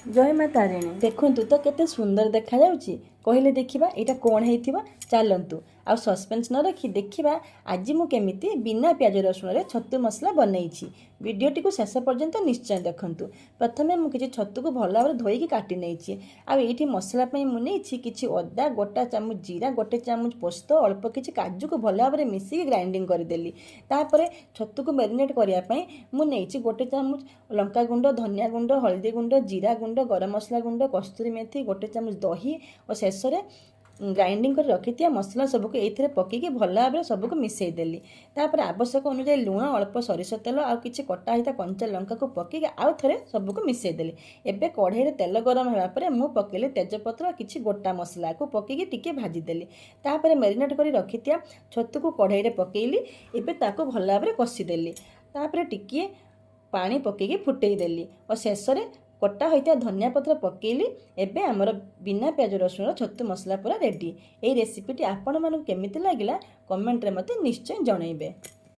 ଜୟ ମା ତାରିଣୀ। ଦେଖନ୍ତୁ ତ, କେତେ ସୁନ୍ଦର ଦେଖାଯାଉଛି। କହିଲେ ଦେଖିବା, ଏଇଟା କ'ଣ ହେଇଥିବ? ଚାଲନ୍ତୁ, ଆଉ ସସ୍ପେନ୍ସ ନ ରଖି ଦେଖିବା ଆଜି ମୁଁ କେମିତି ବିନା ପିଆଜ ରସୁଣରେ ଛତୁ ମସଲା ବନେଇଛି। ଭିଡ଼ିଓଟିକୁ ଶେଷ ପର୍ଯ୍ୟନ୍ତ ନିଶ୍ଚୟ ଦେଖନ୍ତୁ। ପ୍ରଥମେ ମୁଁ କିଛି ଛତୁକୁ ଭଲ ଭାବରେ ଧୋଇକି କାଟି ନେଇଛି। ଆଉ ଏଇଠି ମସଲା ପାଇଁ ମୁଁ ନେଇଛି କିଛି ଅଦା, 1 ଚାମଚ ଜିରା, 1 ଚାମଚ ପୋସ୍ତ, ଅଳ୍ପ କିଛି କାଜୁକୁ ଭଲ ଭାବରେ ମିଶିକି ଗ୍ରାଇଣ୍ଡିଙ୍ଗ କରିଦେଲି। ତାପରେ ଛତୁକୁ ମ୍ୟାରିନେଟ୍ କରିବା ପାଇଁ ମୁଁ ନେଇଛି 1 ଚାମଚ ଲଙ୍କା ଗୁଣ୍ଡ, ଧନିଆ ଗୁଣ୍ଡ, ହଳଦୀ ଗୁଣ୍ଡ, ଜିରା ଗୁଣ୍ଡ, ଗରମ ମସଲା ଗୁଣ୍ଡ, କସ୍ତୁରୀ ମେଥି, 1 ଚାମଚ ଦହି ଓ ଶେଷରେ ଗ୍ରାଇଣ୍ଡିଙ୍ଗ କରି ରଖିଥିବା ମସଲା ସବୁକୁ ଏଇଥିରେ ପକାଇକି ଭଲ ଭାବରେ ସବୁକୁ ମିଶାଇ ଦେଲି। ତାପରେ ଆବଶ୍ୟକ ଅନୁଯାୟୀ ଲୁଣ, ଅଳ୍ପ ସୋରିଷ ତେଲ ଆଉ କିଛି କଟା ହୋଇଥିବା କଞ୍ଚା ଲଙ୍କାକୁ ପକାଇକି ଆଉ ଥରେ ସବୁକୁ ମିଶାଇ ଦେଲି। ଏବେ କଢ଼େଇରେ ତେଲ ଗରମ ହେବା ପରେ ମୁଁ ପକାଇଲି ତେଜପତ୍ର, କିଛି ଗୋଟା ମସଲାକୁ ପକାଇକି ଟିକେ ଭାଜିଦେଲି। ତାପରେ ମ୍ୟାରିନେଟ୍ କରି ରଖିଥିବା ଛତୁକୁ କଢ଼େଇରେ ପକାଇଲି। ଏବେ ତାକୁ ଭଲ ଭାବରେ କଷିଦେଲି। ତାପରେ ଟିକିଏ ପାଣି ପକାଇକି ଫୁଟେଇ ଦେଲି ଓ ଶେଷରେ କଟା ହୋଇଥିବା ଧନିଆ ପତ୍ର ପକାଇଲି। ଏବେ ଆମର ବିନା ପିଆଜ ରସୁଣର ଛତୁ ମସଲା ପୁରା ରେଡ଼ି। ଏଇ ରେସିପିଟି ଆପଣମାନଙ୍କୁ କେମିତି ଲାଗିଲା, କମେଣ୍ଟରେ ମୋତେ ନିଶ୍ଚୟ ଜଣାଇବେ।